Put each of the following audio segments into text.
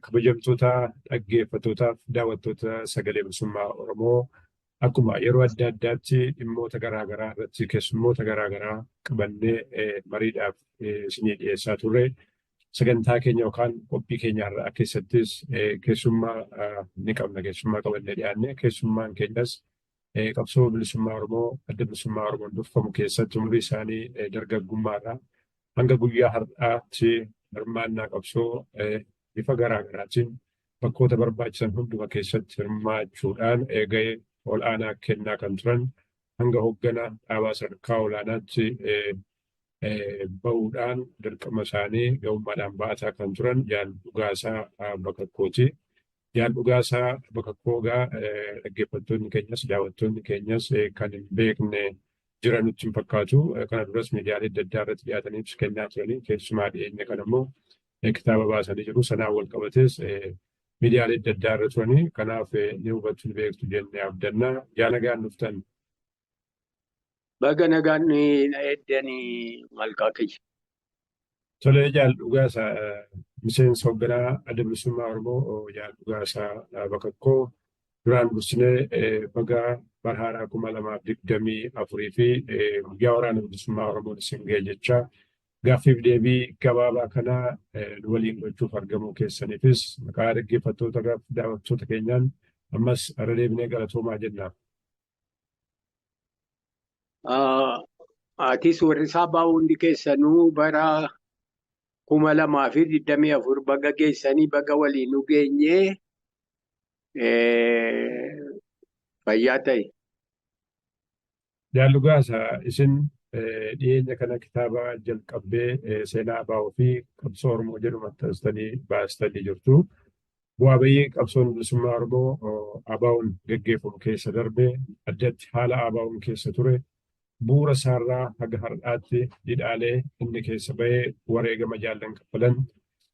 Kabajamtoota dhaggeeffattootaaf daawwattoota Sagalee Bilisummaa Oromoo, akkuma yeroo adda addaatti dhimmoota garaagaraa irratti keessummoota garaagaraa qabannee mariidhaaf isinii dhiyeessaa turre, sagantaa keenya yookaan qophii keenya har'aa keessattis keessummaa ni qabna. Keessummaa qabannee dhiyaanne. Keessummaan keenyas qabsoo bilisummaa Oromoo Adda Bilisummaa Oromoon durfamu keessatti umurii isaanii dargaggummaarraa hanga guyyaa har'aatti hirmaannaa qabsoo bifa garaa garaatiin bakkoota barbaachisan hunduma keessatti hirmaachuudhaan gahee ol'aanaa kennaa kan turan, hanga hoogganaa dhaabaa sadarkaa olaanaatti bahuudhaan dirqama isaanii gahummaadhaan ba'ataa kan turan Jaal Dhugaasaa Bakakkooti. Jaal Dhugaasaa Bakakkoo egaa dhaggeeffattoonni keenyas daawwattoonni keenyas kan hin beekne jira nutti hin fakkaatu. Kana duras miidiyaalee adda addaa irratti dhiyaatanii ibsa kennaa turanii, keessumaa dhiyeenya kana immoo kitaaba baasanii jiru. Sanaan wal qabatees miidiyaalee adda addaa irra turanii, kanaaf ni hubattu, ni beektu jennee abdanna. Yaa nagaan dhuftan. Baga nagaan na eeddanii, malkaa kiyya. Tolee, Jaal Dhugaasaa, miseensa hoogganaa Adda Bilisummaa Oromoo Jaal Dhugaasaa Bakakkoo, duraan dursinee baga bara haaraa 2024 fi guyyaa Waraana Bilisummaa Oromoon isin ga'e jecha, gaaffiif deebii gabaabaa kana nu waliin gochuuf argamuu keessaniifis maqaa dhaggeeffattoota daawwattoota keenyaan ammas irra deebinee galatoomaa jenna. Atis warri saabaa hundi keessanuu bara 2024 baga geessanii, baga waliin nu geenyee, fayyaa ta'e. Jaal Dhugaasaa, isin dhiyeenya kana kitaaba jalqabbee seenaa ABO fi qabsoo Oromoo jedhu maxxansitanii baastanii jirtu. Bu'aa bayii qabsoon bilisummaa Oromoo ABO'n gaggeeffamu keessa darbe, addatti haala ABO'n keessa ture, bu'uura isaarraa haga har'aatti didhaalee inni keessa bahee, wareegama jaallan kaffalan,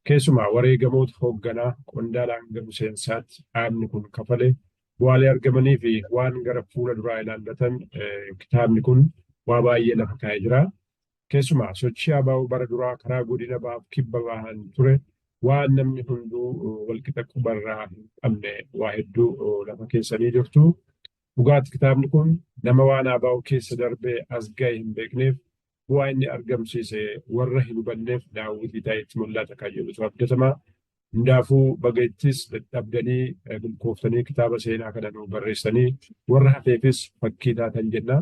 keessumaa wareegamoota hoogganaa qondaala hanga miseensaatti dhaabni kun kafale, bu'aalee argamanii fi waan gara fuula duraa ilaallatan kitaabni kun waa baay'ee lafa kaa'ee jira. Keessumaa sochii ABO bara duraa karaa godina bahaaf kibba bahan ture waan namni hunduu walqixa qubarraa hin qabne waa hedduu lafa keessanii jirtu. Dhugaatti kitaabni kun nama waan ABO keessa darbee as ga'e hin beekneef, bu'aa inni argamsiise warra hin hubanneef daawwitii ta'etti mul'ata kan jedhutu abdatama. Hundaafuu baga ittis dadhabdanii milkooftanii kitaaba seenaa kana nu barreessanii warra hafeefis fakkii taatan jenna.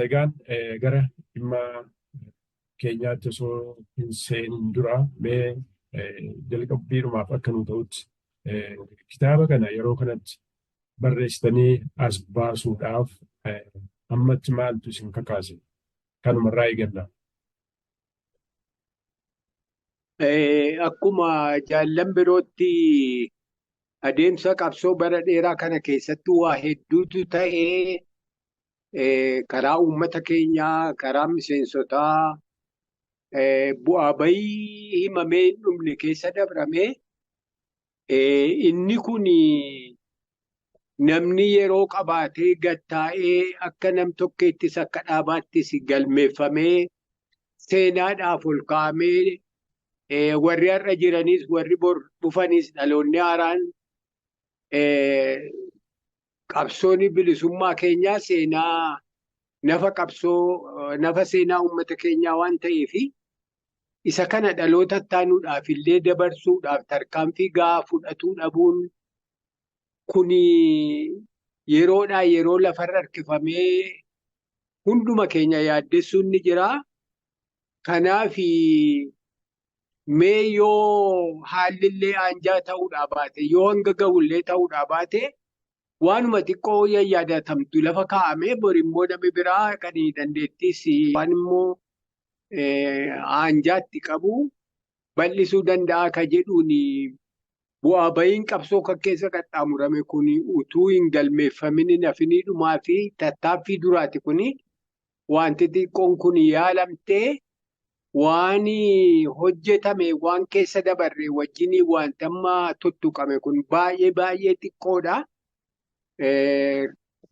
Egaan gara dhimma keenyaatti osoo hin seenin dura, mee jalqabbiidhumaaf akka nu ta'utti kitaaba kana yeroo kanatti barreessitanii as baasuudhaaf ammatti maaltu isin kakaase? Kanumarraa eegalla. Akkuma jaallan birootti adeemsa qabsoo bara dheeraa kana keessatti waa hedduutu ta'ee, karaa uummata keenyaa, karaa miseensotaa bu'aa bayii himamee hin dhumne keessa dabrame. Inni kun namni yeroo qabaatee gattaa'ee akka nam tokkeettis akka dhaabaattis galmeeffamee seenaadhaaf ol kaa'amee, warri har'a jiranis warri bor dhufanis, dhaloonni haaraan qabsoon bilisummaa keenyaa seenaa nafa qabsoo nafa seenaa uummata keenyaa waan ta'eef, isa kana dhaloota ittaanuudhaaf illee dabarsuudhaaf tarkaanfii gahaa fudhatuu dhabuun kun yeroodhaa yeroo lafarra harkifamee hunduma keenya yaaddessuun ni jira. Kanaaf mee yoo haallillee aanjaa ta'uudhaa baate, yoo hanga ga'ullee ta'uudhaa baate, waanuma xiqqoo yaadatamtu lafa kaa'amee bor immoo namni biraa kan dandeettis waan immoo aanjaatti qabu bal'isuu danda'a ka jedhuun, bu'aa bahiin qabsoo kan keessa qaxxaamurame kun utuu hin galmeeffamin hafinii dhumaa fi tattaaffii duraati. Kun wanti xiqqoon kun yaalamtee waan hojjetame, waan keessa dabarre wajjin wanti amma tuttuqame kun baay'ee baay'ee xiqqoodha.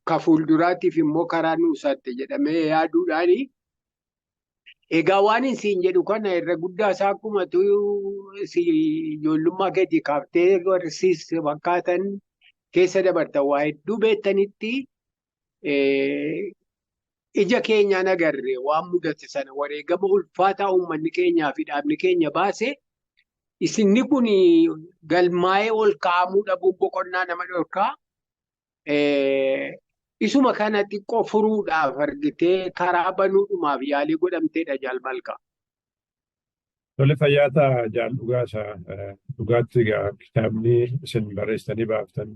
Ka fuulduraatiif immoo karaa nuusaatti jedhamee yaaduudhaani. Egaa waan isin jedhu kana irra guddaa isaa akkuma ijoollummaa keetii kaaftee barsiis fakkaatan keessa dabartan waa hedduu beektanitti ija keenyaan agarre waan mudate sana wareegama ulfaataa uummanni keenyaa fi dhaabni keenya baase isinni kun galmaa'ee ol kaa'amuu dhabuun boqonnaa nama dhorkaa. Isuma kana xiqqoo furuudhaaf argitee karaa banuudhumaaf yaalii godhamteedha Jaal Malkaa. Tole fayyaa ta'a Jaal Dhugaasaa. Dhugaatti egaa kitaabni isin barreessitanii baaftan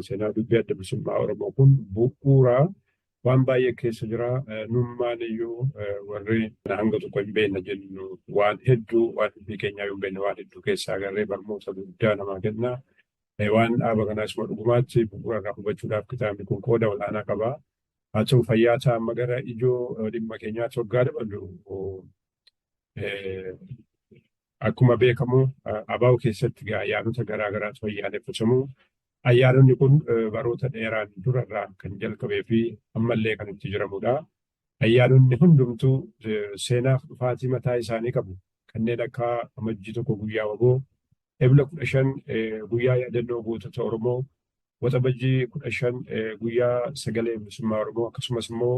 seenaa dubbii adda bilisummaa Oromoo kun bu'uura waan baay'ee keessa jira. Nummaan iyyuu warri hanga tokko hin beekne jennu waan hedduu waan dubbii keenyaa hin beekne waan hedduu keessaa agarree barnoota guddaa namaa kenna. Waan dhaaba kanaas immoo dhugumaatti bu'uura irraa hubachuudhaaf kitaabni kun qooda olaanaa qaba. Haa ta'u fayyaa ta'a amma gara ijoo dhimma keenyaatti waggaa dabalu akkuma beekamu ABO keessatti ayyaanota garaa garaatu ayyaaneffatamu. Ayyaanonni kun baroota dheeraan durarraa kan jalqabee fi ammallee kan itti jiramudha. Ayyaanonni hundumtuu seenaaf dhufaatii mataa isaanii qabu. Kanneen akka Amajjii 1 guyyaa WBO, Ebla 15 guyyaa yaadannoo gootota Oromoo, Waxabajjii 15 guyyaa sagalee bilisummaa Oromoo akkasumas immoo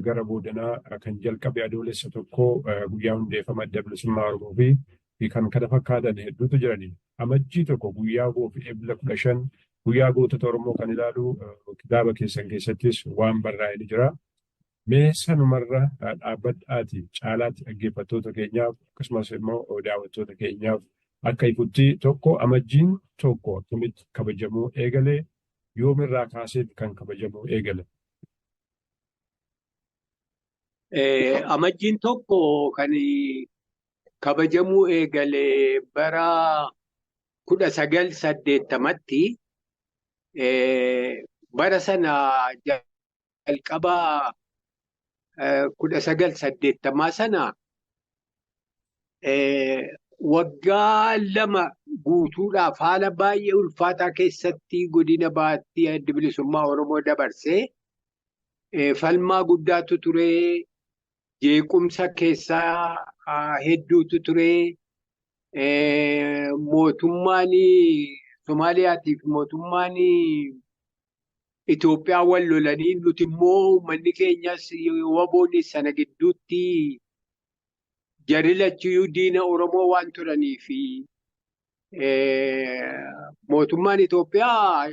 gara boodanaa kan jalqabe Adoolessa 1 guyyaa hundeeffama adda bilisummaa Oromoo fi kan kana fakkaatan hedduutu jirani. Amajjii 1 guyyaa WBO fi Ebla 15 guyyaa gootota Oromoo kan ilaalu kitaaba keessan keessattis waan barraa'e ni jira. Mee sanumarra dhaabbadhaati caalaatti dhaggeeffattoota keenyaaf akkasumas immoo daawwattoota keenyaaf akka ifutti tokko Amajjiin 1 akkamitti kabajamuu eegale, yoomirraa kaaseet kan kabajamuu eegale? Amajjiin 1 kan kabajamuu eegale bara 1980tti bara sana jalqaba 1980 sana waggaa 2 guutuudhaaf haala baay'ee ulfaataa keessatti godina baatti adda bilisummaa Oromoo dabarsee falmaa guddaatu ture, jeequmsa keessaa hedduutu ture, mootummaan Somaaliyaatiif mootummaan Itoophiyaa wal lolanii nuti immoo uummanni keenyas WBOn sana gidduutti jarri lachuyyuu diina Oromoo waan turaniif mootummaan Itoophiyaa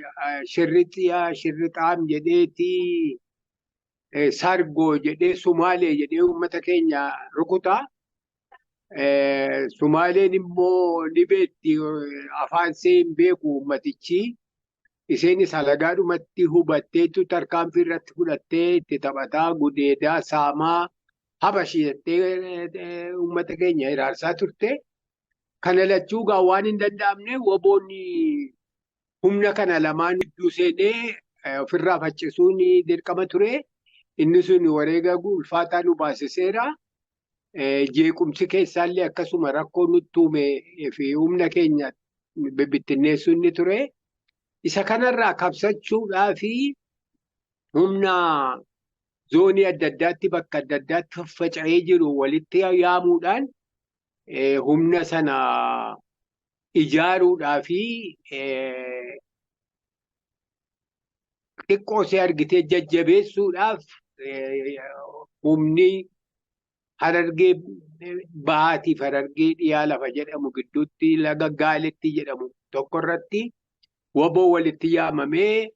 shirrixaam jedheeti sargoo jedhee Sumaalee jedhee uummata keenya rukuta. Sumaaleen immoo ni beekti afaan ishee hin beeku uummatichi. Isheenis alagaadhumatti hubatteetu tarkaanfii irratti fudhattee itti taphataa gudeedaa saamaa habashii jettee uummata keenya iraarsaa turte. Kana lachuu gaa waan hin danda'amne WBOn humna kana lamaan gidduu seenee ofirraa faccisuun dirqama ture. Inni sun wareega ulfaataa nu baasiseera. Jeequmsi keessaallee akkasuma rakkoo nutti uume fi humna keenya bibittinneessuun ni ture. Isa kanarraa kabsachuudhaa fi humna zoonii adda addaatti bakka adda addaatti faffaca'ee jiru walitti yaamuudhaan humna sana ijaaruudhaa fi xiqqoo ishee argitee jajjabeessuudhaaf humni Harargee bahaatiif Harargee dhiyaa lafa jedhamu gidduutti laga Gaaletti jedhamu tokko irratti WBO walitti yaamamee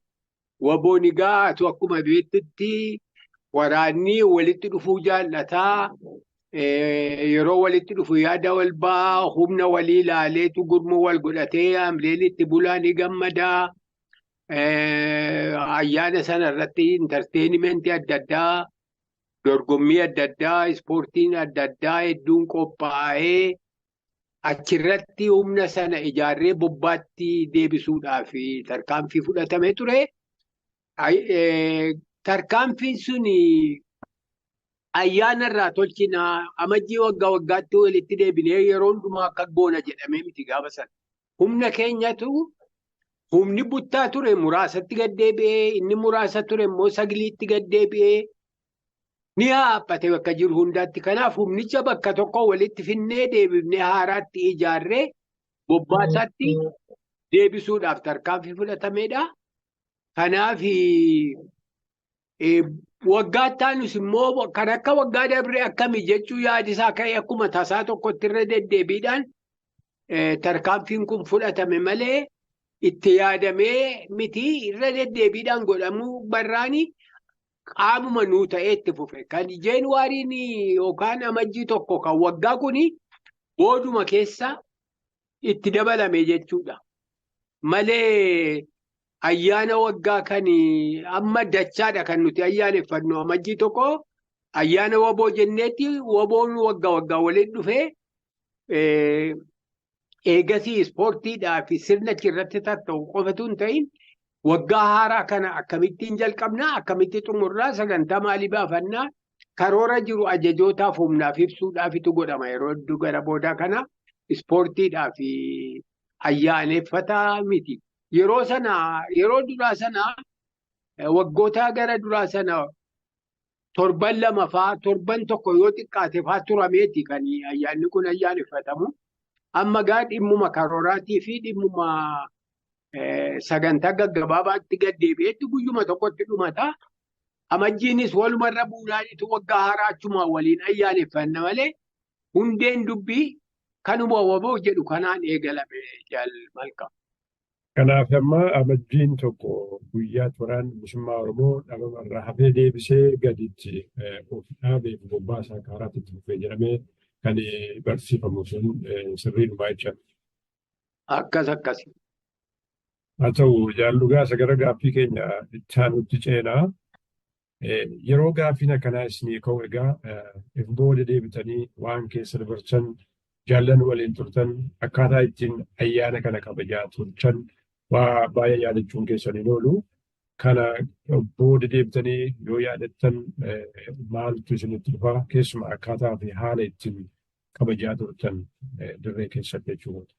WBOn egaa atu akkuma beektutti waraanni walitti dhufuu jaallataa. Yeroo walitti dhufu yaada wal ba'aa humna walii ilaaleetu gurmuu wal godhatee hamileen itti bulaa ni gammadaa. Ayyaana sana irratti intarteenimentii adda addaa, dorgommii adda addaa, ispoortiin adda addaa hedduun qophaa'ee achirratti humna sana ijaarree bobbaatti deebisuudhaaf tarkaanfii fudhatamee ture. Tarkaanfiin sun ayyaana irraa tolchina amajjii waggaa waggaatti walitti deebinee yeroo hundumaa akka goona jedhamee miti gaafa sana. Humna keenyatu humni buttaa ture muraasatti gad deebi'ee inni muraasa ture immoo sagliitti gad deebi'ee Ni haaphate bakka jiru hundaatti. Kanaaf humnicha bakka tokko walitti finnee deebifnee haaraatti ijaarree bobbaasaatti deebisuudhaaf tarkaanfii fudhatamedha. Kanaaf waggaa ittaanus immoo kan akka waggaa dabree akkamii jechuu yaadisaa ka'e akkuma tasaa tokkotti irra deddeebiidhaan tarkaanfiin kun fudhatame malee itti yaadamee miti irra deddeebiidhaan godhamuu barraani qaamuma nuu ta'ee itti fufe. Kan Jeenuwaariin yookaan amajjii tokko kan waggaa kuni booduma keessa itti dabalame jechuudha. Malee ayyaana waggaa kan amma dachaadha kan nuti ayyaaneffannu amajjii tokko ayyaana waboo jenneetti waboon waggaa waggaa waliin dhufee eegasii ispoortiidhaa fi sirna irratti tatta'u qofatu hin ta'in waggaa haaraa kana akkamittiin jalqabnaa akkamitti xumurraa sagantaa maalii baafannaa karoora jiru ajajootaaf humnaaf ibsuudhaafitu godhama yeroo hedduu gara boodaa kana ispoortiidhaa fi ayyaaneffataa miti. Yeroo sana yeroo duraa sana waggoota gara duraa sana torban lama faa torban tokko yoo xiqqaate faa turameeti kan ayyaanni kun ayyaaneffatamu. Amma gaa dhimmuma karooraatii fi dhimmuma sagantaa gaggabaabaatti gad deebi'etti guyyuma tokkotti dhumata. Amajjiinis walumarra buulaanitu waggaa haaraa achumaan waliin ayyaaneffanna malee hundeen dubbii kanuma waboo jedhu kanaan eegalame jaal Malkaa. Kanaaf amma amajjiin tokko guyyaa waraanni bilisummaa Oromoo dhabamarraa hafee deebisee gaditti of dhaabee fi bobbaasaa kaaraatti itti fufee jedhamee kan barsiifamu sun sirriidhuma jecha. Akkas akkasi. Haa ta'u jaallugaa isa gara gaaffii keenya itti aanutti ceenaa. Yeroo gaaffiin akkanaa isinii ka'u egaa if booda deebitanii waan keessa dabarsan jaallan waliin turtan akkaataa ittiin ayyaana kana kabajaa turtan waa baay'ee yaadachuun keessan hin oolu. Kana booda deebitanii yoo yaadattan maaltu isinitti dhufa keessumaa akkaataa fi haala ittiin kabajaa turtan dirree keessatti jechuudha.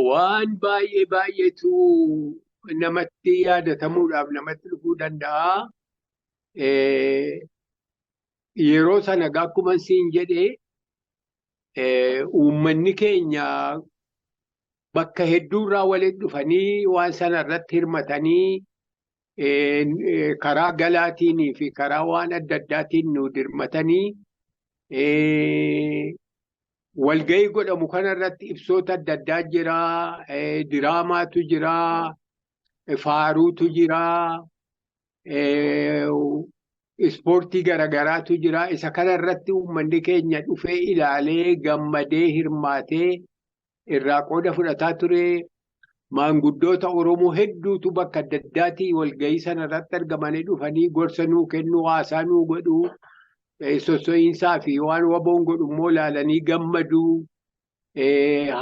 Waan baay'ee baay'eetu namatti yaadatamuudhaaf namatti dhufuu danda'a. Yeroo sana akkuma siin jedhee uummanni keenya bakka hedduurraa walitti dhufanii waan sana irratti hirmatanii karaa galaatiin fi karaa waan adda addaatiin nu dirmatanii walgahii godhamu kanarratti ibsoota adda addaa jira, diraamaatu jira, faaruutu jira, ispoortii garaagaraatu jira. Isa kanarratti uummanni keenya dhufee ilaalee gammadee hirmaatee irraa qooda fudhataa ture. Maanguddoota Oromoo hedduutu bakka adda addaatii walgahii sanarratti argamanii dhufanii gorsa nuu kennu, haasaa nuu godhu, sosso'iinsaa fi waan waboon godhu immoo ilaalanii gammaduu.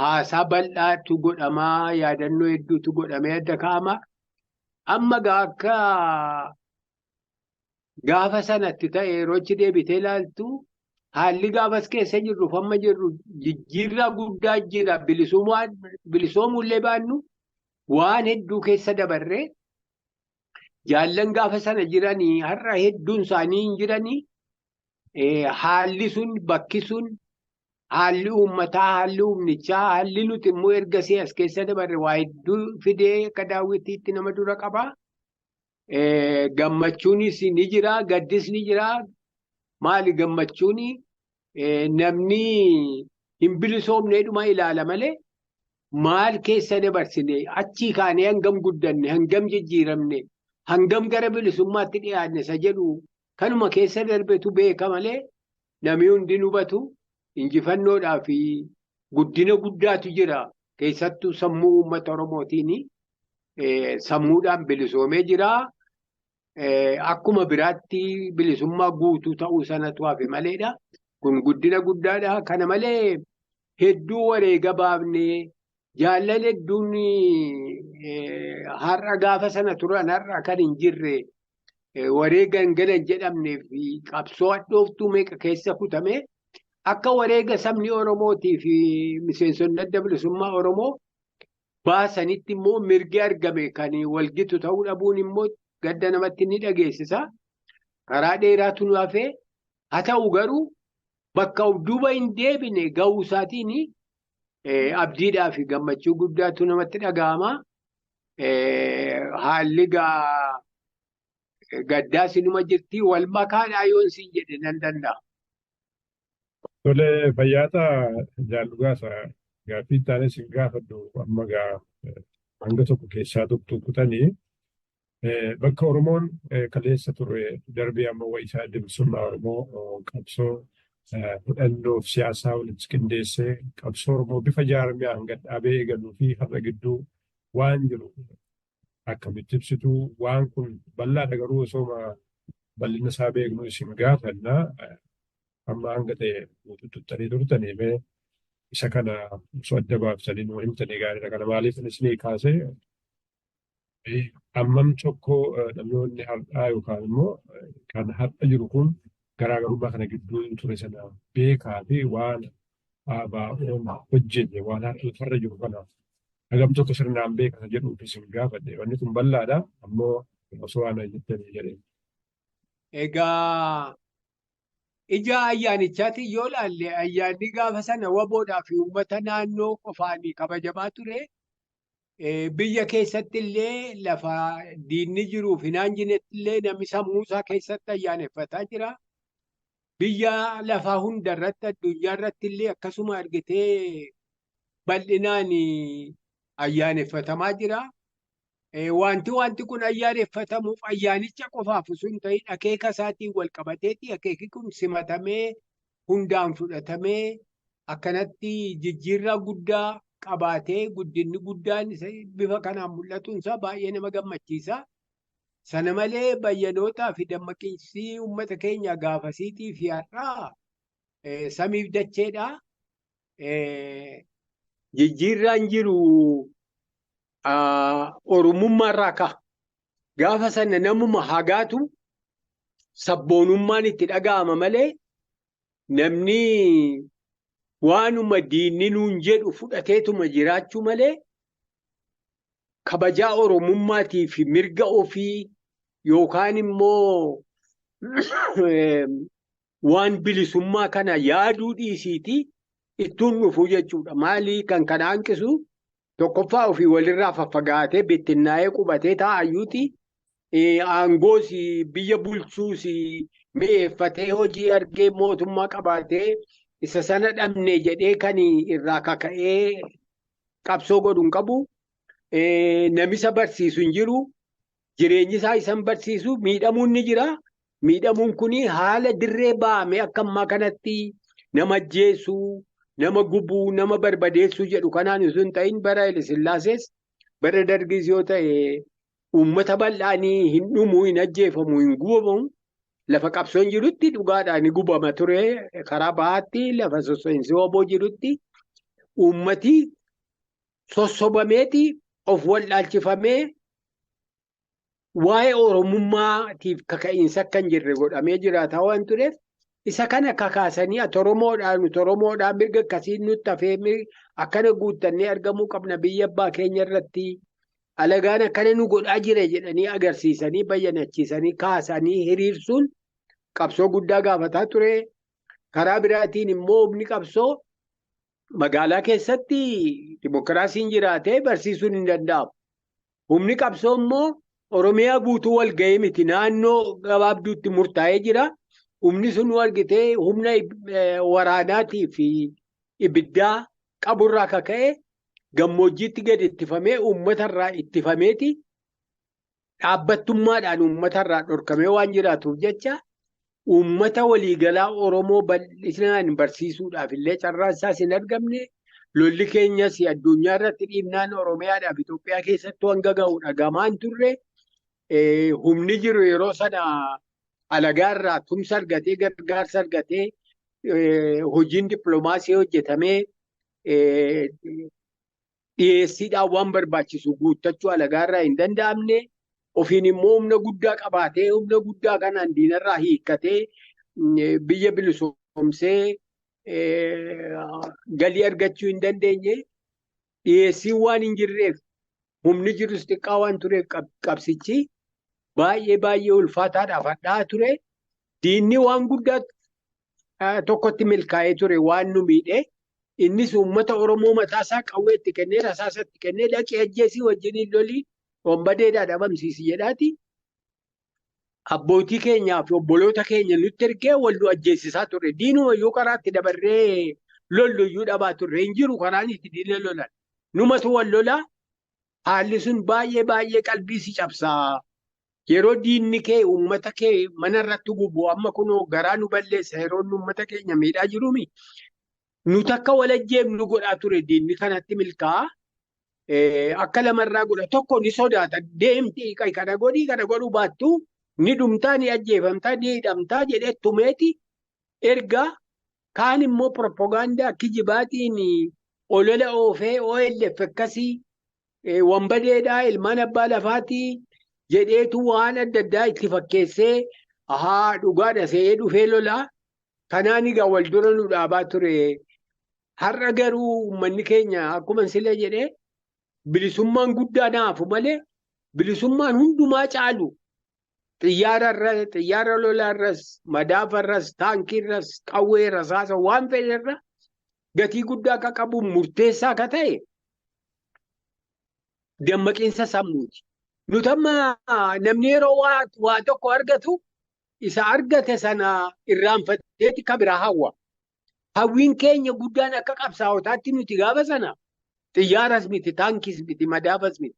Haasaa bal'aatu godhamaa, yaadannoo hedduutu godhamee adda kaa'ama. Amma akka gaafa sanatti ta'e yeroo achi deebitee ilaaltu haalli gaafas keessa jirru amma jirru jijjiirraa guddaa jira. Bilisoomuullee baannu waan hedduu keessa dabarree jaallan gaafa sana jiranii har'a hedduun isaanii hin jiranii haalli sun bakki sun haalli uummataa haalli humnichaa haalli nuti immoo ergasii as keessa dabarre waa hedduu fidee akka daawwitiitti nama dura qaba. Gammachuunis ni jira, gaddis ni jira. Maali gammachuun namni hin bilisoomneedhuma ilaala malee maal keessa dabarsine achii kaanee hangam guddanne, hangam jijjiiramne, hangam gara bilisummaatti dhiyaanne isa jedhu kanuma keessa darbetu beeka malee namni hundi hubatu injifannoodhaa fi guddina guddaatu jira. Keessattuu sammuu uummata Oromootiin sammuudhaan bilisoomee jira. Akkuma biraatti bilisummaa guutuu ta'uu sanatu hafe maleedha. Kun guddina guddaadha. Kana malee hedduu wareega baafnee jaallan hedduun har'a gaafa sana turan har'a kan hin jirre wareegan galan jedhamnee fi qabsoo hadhooftuu meeqa keessa kutame akka wareega sabni Oromootii fi miseensonni adda bilisummaa Oromoo baasanitti immoo mirgi argame kan walgitu ta'uu dhabuun immoo Gadda namatti ni dhageessisa. Karaa dheeraatu nu hafee haa ta'u garuu bakka of duuba hin deebine ga'uu isaatiin abdiidhaa fi gammachuu guddaatu namatti dhaga'ama. Haalli gaddaa sinuma jirti. Wal makaadhaa yoon siin jedhe nan danda'a. Tole, fayyaata jaallugaasa gaaffii taanee sin gaafadhu amma gaa hanga tokko keessaa tuqxuqxanii bakka Oromoon kaleessa ture darbee amma wayisaa bilisummaa Oromoo qabsoo hidhannoof siyaasaa walitti qindeessee qabsoo Oromoo bifa jaarmiyaan gad dhaabee eegaluu fi har'a gidduu waan jiru akkamitti ibsitu? Waan kun bal'aadha, garuu osoo bal'ina isaa beeknu isin gaafanna. Amma hanga ta'e guutuu turtanii mee isa kana osoo adda baaftanii nu himtanii gaariidha. Kana maaliif isinii kaasee, ammam tokko dhaloonni har'aa yookaan immoo kan har'a jiru kun garaagarummaa kana gidduu ture sana beekaa fi waan ABO'n hojjete, waan har'a lafarra jiru kana hagam tokko sirnaan beeka jedhuuf isin gaafadhe. Wanni kun bal'aadha, ammoo osoo waan jettanii jedhee. Egaa ija ayyaanichaatiin yoo ilaalle, ayyaanni gaafa sana WBOdhaa fi uummata naannoo qofaanii kabajamaa ture. Biyya keessatti illee lafa diinni jiruuf hin hanjinetti illee namni sammuu isaa keessatti ayyaaneffataa jira. Biyya lafaa hunda irratti, addunyaa irratti illee akkasuma argitee bal'inaan ayyaaneffatamaa jira. Wanti kun ayyaaneffatamuuf ayyaanicha qofaaf osoo hin ta'in akeeka isaatiin wal qabateeti. Akeeki kun simatamee hundaan fudhatamee akkanatti jijjiirraa guddaa qabaatee guddinni guddaan bifa kanaan mul'atuun isaa baay'ee nama gammachiisa. Sana malee bayyanootaa fi dammaqiinsi uummata keenya gaafasiitii fi har'aa samiif dacheedha. Jijjiirraan jiru Oromummaa irraa ka'a. Gaafa sana namuma hagaatu sabboonummaan itti dhaga'ama malee namni waanuma diinni nuun jedhu fudhateetuma jiraachuu malee kabajaa Oromummaatii fi mirga ofii yookaan immoo waan bilisummaa kana yaaduu dhiisiiti ittuun dhufuu jechuudha. Maali kan kana hanqisu? Tokkoffaa, ofii walirraa faffagaatee bittinnaa'ee qubatee taa'ayyuuti. Aangoos biyya bulchuus mi'eeffatee hojii argee mootummaa qabaatee isa sana dhabne jedhee kan irraa kaka'ee qabsoo godhu hin qabu. Namisa barsiisu hin jiru. Jireenyi isaa isan barsiisu, miidhamuun ni jira. Miidhamuun kun haala dirree ba'ame akka ammaa kanatti nama ajjeesuu, nama gubuu, nama barbadeessuu jedhu kanaan osoo hin ta'in, bara Haile bara Dargis yoo ta'e uummata bal'aanii hin dhumu, hin ajjeefamu, hin gubamu. Lafa qabsoon jirutti dhugaadhaan ni gubama ture. Karaa bahaatti lafa sosso'iinsi WBO jirutti uummati sossobameeti of wallaalchifamee waa'ee Oromummaatiif kaka'iinsa akka hin jirre godhamee jiraataa waan tureef, isa kana kakaasanii ati Oromoodhaan, nuti Oromoodhaan, mirga akkasii nutti hafee akkana guuttannee argamuu qabna, biyya abbaa keenya irratti alagaan akkana nu godhaa jira jedhanii agarsiisanii bayyanachiisanii kaasanii hiriirsuun qabsoo guddaa gaafataa ture. Karaa biraatiin immoo humni qabsoo magaalaa keessatti dimokiraasiin jiraatee barsiisuun hin danda'amu. Humni qabsoo immoo Oromiyaa guutuu wal ga'ee miti, naannoo gabaabduutti murtaa'ee jira. Humni sun argitee humna waraanaatii fi ibiddaa qaburraa kaka'e gammoojjiitti gadi ittifamee uummatarraa ittifameeti dhaabbattummaadhaan uummatarraa dhorkamee waan jiraatuuf jecha uummata waliigalaa Oromoo bal'inaan barsiisuudhaaf illee carraan isaas hin argamne. Lolli keenyas addunyaa irratti dhiibnaan Oromiyaadhaaf Itoophiyaa keessattuu hanga ga'u dhagamaa hin turre. Humni jiru yeroo sana alagaarraa tumsa argatee, gargaarsa argatee, hojiin dippiloomaasii hojjetamee dhiyeessiidhaan waan barbaachisu guuttachuu alagaarraa hin danda'amne. Ofiin immoo humna guddaa qabaatee humna guddaa kanaan diinarraa hiikkatee biyya bilisoomsee galii argachuu hin dandeenye. Dhiyeessiin waan hin jirreef, humni jirus xiqqaa waan tureef qabsichi Baay'ee baay'ee ulfaataadhaaf hadhaa'aa ture. Diinni waan guddaa tokkotti milkaa'ee ture waan nu miidhe. Innis uummata Oromoo mataasaa qawwee itti kennee rasaasa itti kennee dhaqee ajjeesii wajjiniin lolii wambadeedhaa dhabamsiisi jedhaati. Abbootii keenyaa fi obboloota keenya nutti ergee wal nu ajjeesisaa ture. Diinumayyuu karaatti dabarree lolluyyuu dhabaa turre hin jiru karaan itti diina lolan. Numatu wal lolaa haalli sun baay'ee baay'ee qalbii si cabsaa. Yeroo diinni kee uummata kee mana irratti gubu amma kunoo garaa nu balleessa yeroo inni uummata keenya miidhaa jirumi. Nuti akka wal ajjeefnu godhaa ture diinni kanatti milkaa'a. Akka lamarraa godha tokko ni sodaata deemti kana godhii kana godhuu baattu ni dhumtaa ni ajjeefamtaa ni hidhamtaa jedhee tumeeti erga kaan immoo propagaandaa kijibaatiin olola oofee OLF akkasii wambadeedhaa ilmaan abbaa lafaatii jedheetu waan adda addaa itti fakkeessee ahaa dhugaadha se'ee dhufee lolaa. Kanaan egaa wal dura nu dhaabaa ture. Har'a garuu uummanni keenya akkuma sila jedhee bilisummaan guddaa naafu malee bilisummaan hundumaa caalu xiyyaararra xiyyaara lolaarras madaafarras taankiirras qawwee rasaasa waan fedherra gatii guddaa akka qabu murteessaa akka ta'e dammaqiinsa sammuuti. Nuti amma namni yeroo waa tokko argatu isa argate sana irraanfateeti kan biraa hawwa. Hawwiin keenya guddaan akka qabsaa'otaatti nuti gaafa sana xiyyaaras miti, taankis miti, madaafas miti.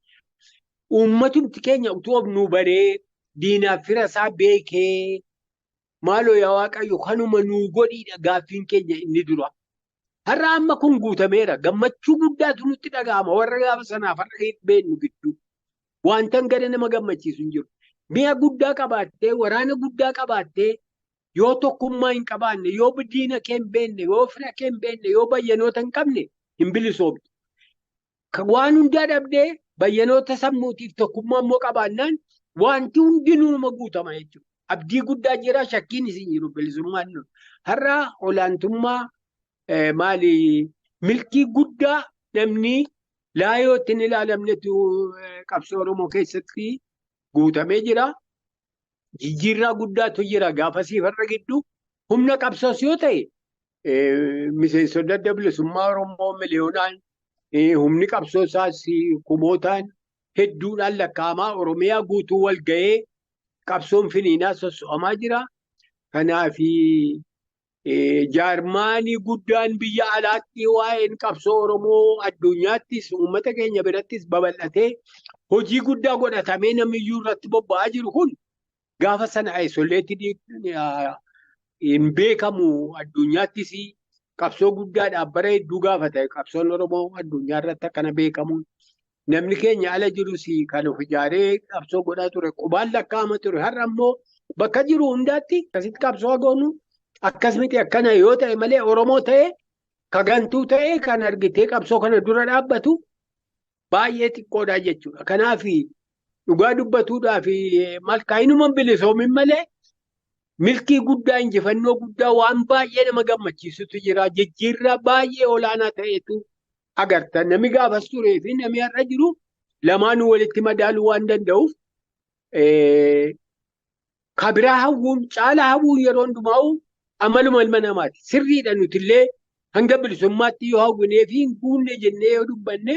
Uummatumti keenya utuu of nu baree diinaaf fira isaa beekee maaloo yaa Waaqayyo kanuma nuu godhiidha gaaffiin keenya inni dura. Har'a amma kun guutameera. Gammachuu guddaatu nutti dhaga'ama warra gaafa sanaaf har'a beennu gidduu. Wantan gada nama gammachiisu hin jiru. Mi'a guddaa qabaattee, waraana guddaa qabaattee yoo tokkummaa hin qabaanne, yoo diina kee hin beekne, yoo fira kee hin beekne, yoo bayyanoota hin qabne hin bilisoomtu. Waan hundaa dhabdee bayyanoota sammuutiif tokkummaa immoo qabaannaan wanti hundinuu nama guutama jechuudha. Abdii guddaa jira shakkiin isin jiru bilisummaan nu. Har'a olaantummaa maali milkii guddaa namni laayootti hin ilaalamnetu qabsoo Oromoo keessatti guutamee jira. Jijjiirraa guddaatu jira gaafasii farra gidduu humna qabsoos yoo ta'e miseensota adda bilisummaa Oromoo miliyoonaan humni qabsoo isaas kumootaan hedduudhaan lakkaa'amaa Oromiyaa guutuu wal ga'ee qabsoon finiinaa sosso'amaa jira. Kanaaf jaarmaanii guddaan biyya alaatti waa'een qabsoo Oromoo addunyaattis uummata keenya birattis babal'atee hojii guddaa godhatamee namiyyuu irratti bobba'aa jiru kun gaafa sana isoleetti hin beekamu addunyaattis qabsoo guddaadhaaf bara hedduu gaafata qabsoon Oromoo addunyaa irratti akkana beekamuun. Namni keenya ala jirus kan of ijaaree qabsoo godhaa ture qubaan lakkaa'ama ture har'a immoo bakka jiru hundaatti akkasitti qabsoo goonu akkas miti akkana yoo ta'e malee Oromoo ta'e kagantuu ta'e kan argitee qabsoo kana dura dhaabbatu baay'ee xiqqoodha jechuudha. Kanaaf dhugaa dubbatuudhaaf malkaa'inuma bilisoomin malee milkii guddaa injifannoo guddaa waan baay'ee nama gammachiisutu jira. Jijjiirraa baay'ee olaanaa ta'etu agarta. Namni gaafas turee fi namni har'a jiru lamaanuu walitti madaaluu waan danda'uuf kabiraa hawwuun caalaa hawwuun yeroo hundumaa'u amaluma ilma namaati. Sirriidha nutillee hanga bilisummaatti yoo hawwinee fi hin guunne jennee yoo dubbanne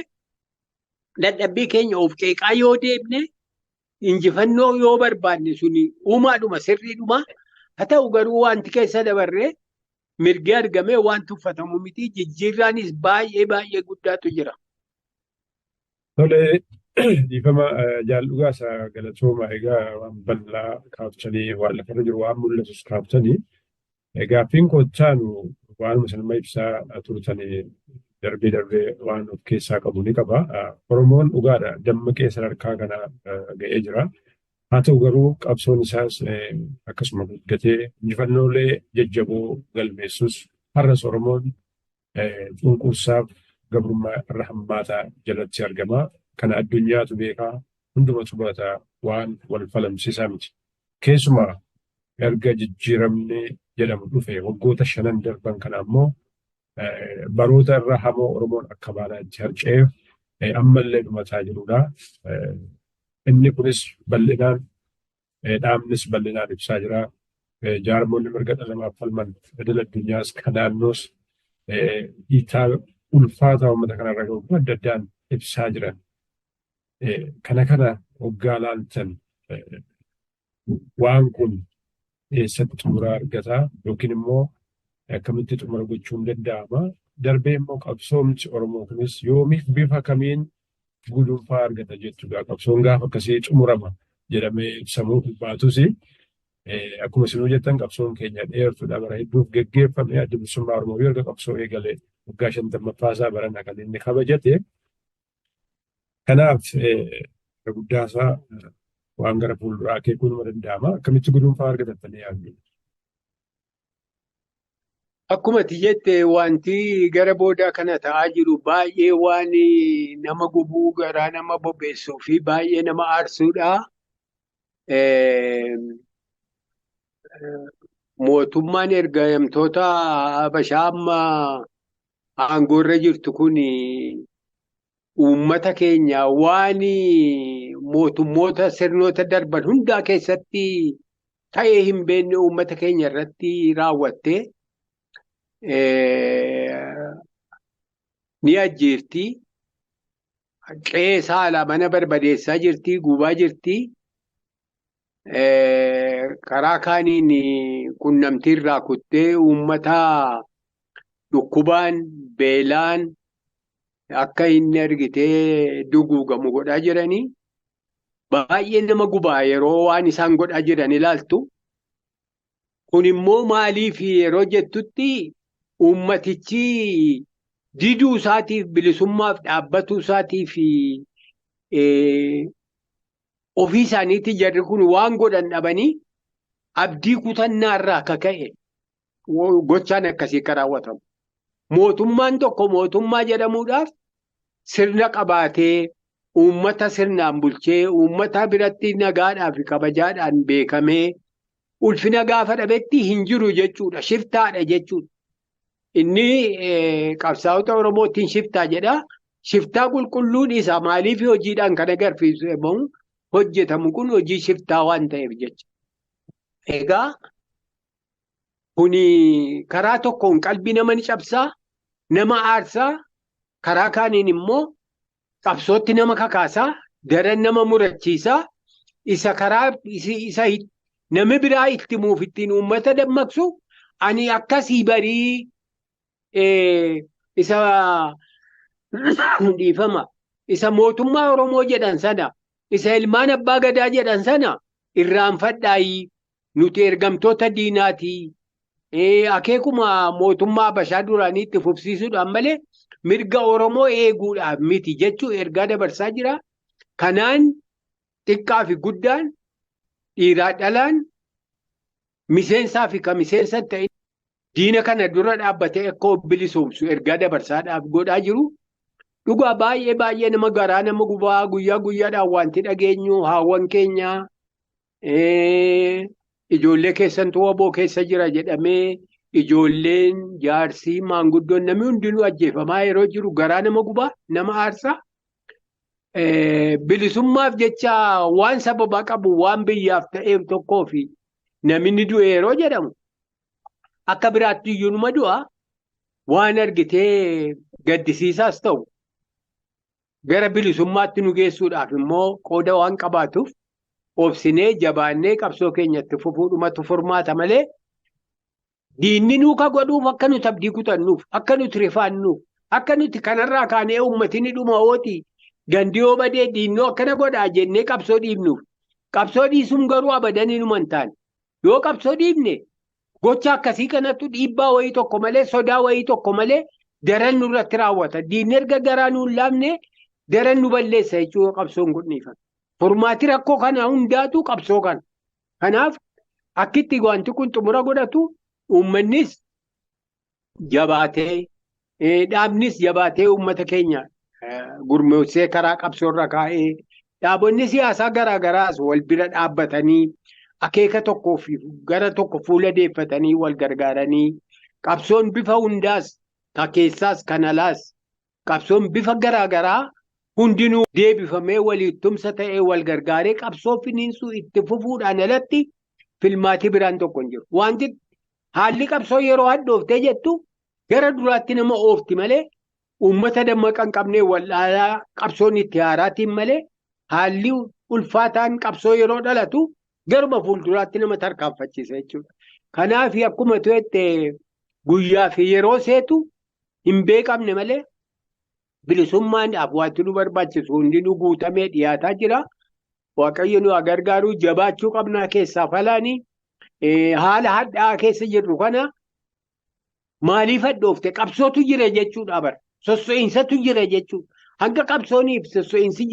dadhabbii keenya of qeeqaa yoo deemne injifannoo yoo barbaanne suni uumaadhuma sirriidhuma. Haa ta'u garuu wanti keessa dabarree mirgi argamee waan tuffatamu miti jijjiirraanis baay'ee baay'ee guddaatu jira. Tole dhiifama jaal Dhugaasaa galatooma egaa waan bal'aa kaaftanii waan lafarra jiru waan mul'atus kaaftanii gaaffiin kottaanu waanuma sanuma ibsaa turtanii darbee darbee waan of keessaa qabu ni qaba. Oromoon dhugaadha dammaqee sadarkaa kana ga'ee jira. Haa ta'u garuu qabsoon isaas akkasuma guddatee injifannoolee jajjaboo galmeessus har'as Oromoon cunqursaaf gabrummaa irra hammaataa jalatti argama. Kana addunyaatu beekaa hundumatu barata waan wal falamsiisaa miti. Keessumaa erga jijjiiramni jedhamu dhufe waggoota shanan darban kana ammoo baroota irra hamoo Oromoon akka baalaatti harca'eef ammallee dhumataa jirudha. Inni kunis bal'inaan Dhaabnis bal'inaan ibsaa jira. Jaarmoonni mirga dhala namaaf falman idil addunyaas kan naannoos dhiitaa ulfaataa uummata kanarra gahu adda addaan ibsaa jiran. Kana hoggaa laaltan waan kun eessatti xumura argataa yookiin immoo akkamitti xumura gochuun danda'ama? Darbee immoo qabsoomti Oromoo kunis yoomiif bifa kamiin gudunfaa argata jechuudha. Qabsoon gaafa akkasii xumurama jedhamee ibsamuu baatus, akkuma isinuu jettan, qabsoon keenya dheertuudha, bara hedduuf geggeeffame. Adda Bilisummaa Oromoo erga qabsoo eegalee waggaa 50ffaa isaa barana kan inni kabajate. Kanaaf guddaasaa waan gara fuulduraa akeekuun nima danda'ama. Akkamitti gudunfaa argatattanii yaaddu? Akkuma ati jette, wanti gara boodaa kana ta'aa jiru baay'ee waan nama gubuu, garaa nama bobeessuu fi baay'ee nama aarsuudha. Mootummaan ergamtoota Habashaa amma aangoorra jirtu kun uummata keenya waan mootummoota sirnoota darban hundaa keessatti ta'ee hin beekne uummata keenya irratti raawwatte ni ajjeefti. Qe'ee saala mana barbadeessaa jirti, gubaa jirti. Karaa kaaniin qunnamtii irraa kuttee uummata dhukkubaan, beelaan akka inni argitee duguugamu godhaa jiranii. Baay'ee nama gubaa yeroo waan isaan godhaa jiran ilaaltu. Kun immoo maaliif yeroo jettutti, uummatichi diduu isaatiif, bilisummaaf dhaabbatuu isaatiif ofii isaaniitti jarri kun waan godhan dhabanii abdii kutannaarraa akka ka'e gochaan akkasii akka raawwatamu. Mootummaan tokko mootummaa jedhamuudhaaf sirna qabaatee, uummata sirnaan bulchee, uummata biratti nagaadhaa fi kabajaadhaan beekamee ulfina gaafa dhabetti hin jiru jechuudha. Shiftaadha jechuudha. Inni qabsaa'ota Oromootiin shiftaa jedha. Shiftaa qulqulluun isaa maaliif hojiidhaan kan agarsiifamu hojjetamu kun hojii shiftaa waan ta'eef jecha. Egaa kuni karaa tokkoon qalbii nama ni cabsaa, nama aarsaa, karaa kaaniin immoo qabsootti nama kakaasaa, daran nama murachiisaa, isa karaa isa namni biraa itti muuf ittiin uummata dammaqsu, ani akkasii barii isa dhiifama, isa mootummaa Oromoo jedhan sana, isa ilmaan abbaa gadaa jedhan sana irraanfadhaayii, nuti ergamtoota diinaatii, akeekuma mootummaa Habashaa duraanii itti fufsiisuudhaan malee mirga Oromoo eeguudhaaf miti jechuu ergaa dabarsaa jira. Kanaan xiqqaa fi guddaan, dhiiraa dhalaan, miseensaa fi kan miseensa ta'e diina kana dura dhaabbatee akka bilisoomsu ergaa dabarsaadhaaf godhaa jiru. Dhugaa baay'ee baay'ee nama garaa nama gubaa. Guyyaa guyyaadhaan wanti dhageenyu, haawwan keenya, ijoollee keessantu waboo keessa jira jedhamee, ijoolleen, jaarsii, maanguddoon, namni hundinuu ajjeefamaa yeroo jiru garaa nama gubaa, nama aarsaa. Bilisummaaf jecha waan sababa qabu, waan biyyaaf ta'eef tokkoo fi namni du'e yeroo jedhamu akka biraatti iyyuu numa du'a, waan argitee gaddisiisaas ta'u gara bilisummaatti nu geessuudhaaf immoo qooda waan qabaatuuf obsinee jabaannee qabsoo keenyatti fufuudhumatu furmaata malee, diinni nuu ka godhuuf akka nuti abdii kutannuuf, akka nuti rifaannuuf, akka nuti kanarraa kaanee uummatni dhuma ooti, gandi yoo badee diinnoo akkana godhaa jennee qabsoo dhiibnuuf. Qabsoo dhiisuun garuu abadan inuma hin taane. Yoo qabsoo dhiibne, gocha akkasii kanattu dhiibbaa wayii tokko malee, sodaa wayii tokko malee daran nurratti raawwata. Diinni erga garaa nuun laafne daran nu balleessa jechuu qabsoon kun dhiifama. Furmaati rakkoo kana hundaatu qabsoo kana. Kanaaf akkitti wanti kun xumura godhatu, uummannis jabaatee, dhaabnis jabaatee, uummata keenya gurmeessee karaa qabsoorra kaa'ee, dhaabonni siyaasaa garaa garaas wal bira dhaabbatanii, akeeka tokkoo fi gara tokko fuula deeffatanii, wal gargaaranii, qabsoon bifa hundaas, ka keessaas kan alaas, qabsoon bifa garaa garaa Hundinuu deebifamee waliif tumsa ta'ee wal gargaaree qabsoo finiinsuu itti fufuudhaan alatti filmaatii biraan tokko hin jiru. Wanti haalli qabsoo yeroo hadhooftee jettu gara duraatti nama oofti malee uummata dammaqa hin qabnee wallaalaa qabsoon itti haaraatiin malee haalli ulfaataan qabsoo yeroo dhalatu garuma fuulduraatti nama tarkaanfachiisa jechuudha. Kanaaf akkuma tu'ette guyyaa fi yeroo seetu hin beekamne malee bilisummaadhaaf wanti nu barbaachisu hundinuu guutamee dhiyaataa jira. Waaqayyo nu gargaaruu jabaachuu qabnaa keessaa falaanii haala hadhaa'aa keessa jirru kana maaliif hadhoofte qabsootu jira jechuudha bara. Sosso'iinsatu jira jechuudha. Hanga qabsooniif sosso'iinsi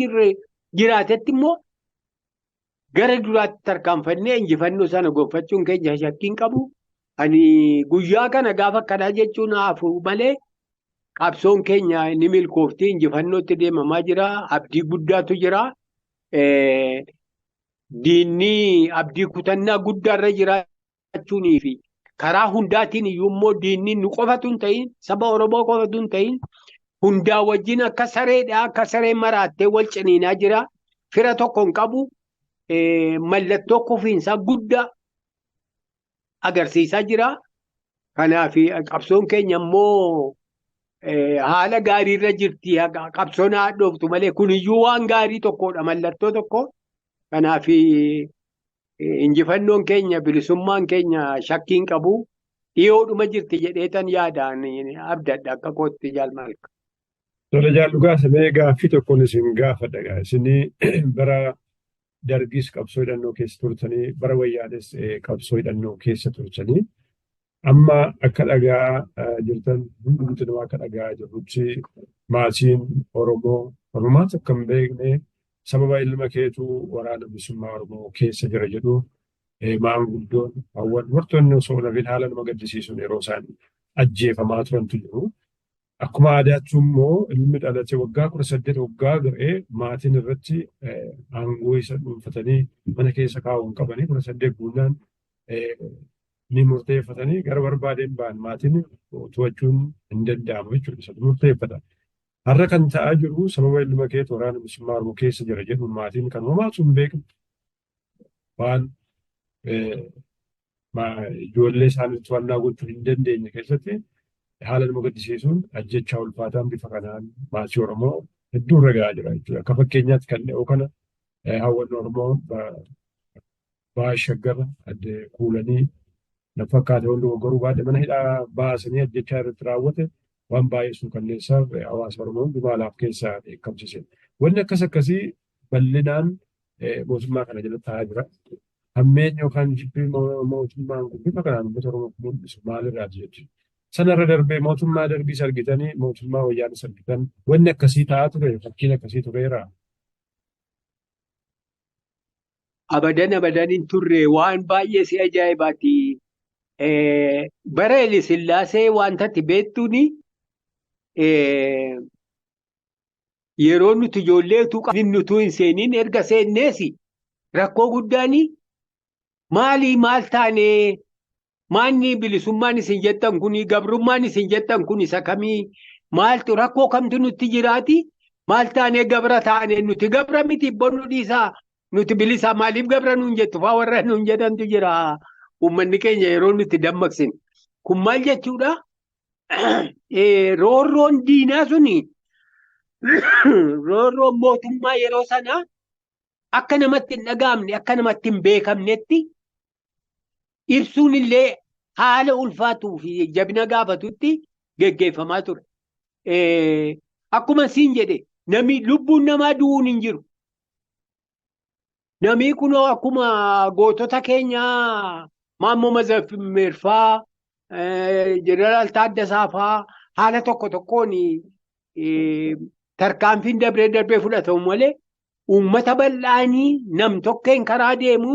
jiraatetti immoo gara duraatti tarkaanfannee injifannoo sana gonfachuun keenya shakkiin qabu. Ani guyyaa kana gaafa akkanaa jechuun hafu malee qabsoon keenya ni milkoofti injifannootti deemamaa jira. Abdii guddaatu jira. Diinni abdii kutannaa guddaarra jiraachuunii fi karaa hundaatiin iyyuu immoo diinni nu qofatu hin ta'in saba Oromoo qofatu hin ta'in hundaa wajjin akka sareedhaa akka saree maraattee wal ciniinaa jira. Fira tokko hin qabu. Mallattoo kufiinsaa guddaa agarsiisaa jira. Kanaaf qabsoon keenya immoo haala gaariirra jirti. Qabsoon hadhooftu malee kuniyyuu waan gaarii tokkodha mallattoo tokko. Kanaaf injifannoon keenya bilisummaan keenya shakkiin qabu dhiyoodhuma jirti jedheetan yaadaan abdadha akka kootti jaalmalka. Tole jaal mee gaaffii tokkoon isin gaafadha. Isin bara dargis qabsoo hidhannoo keessa turtanii bara wayyaanes qabsoo hidhannoo keessa turtanii amma akka dhagaa jirtan hundumtinuu akka dhagaa jirrutti maatiin Oromoo Oromaas akka hin beekne sababa ilma keetuu waraana bilisummaa Oromoo keessa jira jedhu maanguddoon hawwan dubartoonni osoo lafin haala nama gaddisiisuun yeroo isaan ajjeefamaa turantu jiru. Akkuma aadaatti immoo ilmi dhalate waggaa 18 waggaa ga'ee maatiin irratti aangoo isa dhuunfatanii mana keessa kaa'uun qabanii 18 guunnaan ni murteeffatanii gara barbaadeen ba'an maatiin to'achuun hin danda'amu jechuudha. Isa murteeffata. Har'a kan ta'aa jiru sababa ilma keetu waraana bilisummaa Oromoo keessa jira jedhu maatiin kan homaatu hin beekne waan ijoollee isaanii to'annaa gochuu hin dandeenye keessatti haala nama gaddisiisuun ajjechaa ulfaataan bifa kanaan maatii Oromoo hedduu irra gahaa jira jechuudha. Akka fakkeenyaatti kan dhiyoo kana hawwanni Oromoo ba'a shaggar adde kuulanii na fakkaate hundi garuu baadhee mana hidhaa baasanii ajjechaa irratti raawwate waan baay'ee suukanneessaaf hawaasa Oromoo hundumaa laaf keessaa dheekkamsiise. Wanni akkas akkasii bal'inaan mootummaa kana jala taa'aa jira. Hammeen yookaan jibbii mootummaan kun bifa kanaan uummata Oromoo mul'isu maalirraati jechuudha. Sanarra darbee mootummaa darbiis argitanii mootummaa wayyaanis argitan wanni akkasii ta'aa ture fakkiin akkasii tureera. Abadan abadan hin turre waan baay'ee si ajaa'ibaati. Bara Haile Sillaasee wanta ati beektuuni yeroo nuti ijoollee utuu nutuu hin seeniin erga seennees rakkoo guddaan maalii maal taanee maanni bilisummaan isin jettan kuni gabrummaan isin jettan kun isa kamii maaltu rakkoo kamtu nutti jiraati maal taanee gabra taanee nuti gabra miti bonnu dhiisaa nuti bilisaa maaliif gabra nuun jettu faa warra nuun jedhantu jira uummanni keenya yeroo nuti dammaqsine kun maal jechuudha roorroon diinaa suni roorroon mootummaa yeroo sanaa akka namatti hin dhaga'amne akka namatti hin beekamnetti ibsuun illee haala ulfaatuu fi jabina gaafatutti geggeeffamaa ture. Akkuma siin jedhe namni lubbuun namaa du'uun hin jiru. Namni kunoo akkuma gootota keenyaa Maammoo Mazammiir faa Jeneraal Taaddasaa faa haala tokko tokkoon tarkaanfiin darbee darbee fudhatamu malee uummata bal'aanii nam tokkeen karaa deemu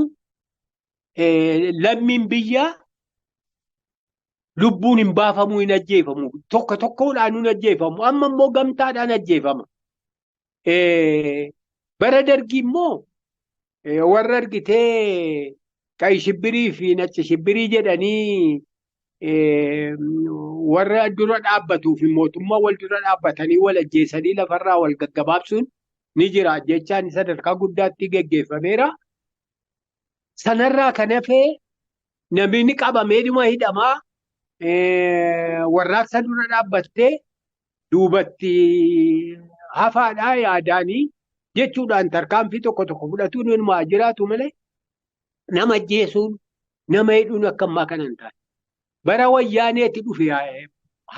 lammiin biyyaa lubbuun hin baafamu hin ajjeefamu. Tokko tokkodhaan hin ajjeefamu. Amma immoo gamtaadhaan ajjeefama. Bara dargii immoo warra argitee qayi shibbirii fi nacci shibbirii jedhanii warra dura dhaabbatuu fi mootummaa wal dura dhaabbatanii wal ajjeesanii lafarraa wal gaggabaabsuun ni jira. Ajjeechaan sadarkaa guddaatti geggeeffameera. Sanarraa kan hafee namni qabamee dhuma hidhamaa warraaqsa dura dhaabbattee duubatti hafaadhaa yaadaanii jechuudhaan tarkaanfii tokko tokko fudhatuun waanuma jiraatu malee nama ajjeesuun nama hidhuun akka ammaa kana hin taane. Bara wayyaaneetti dhufe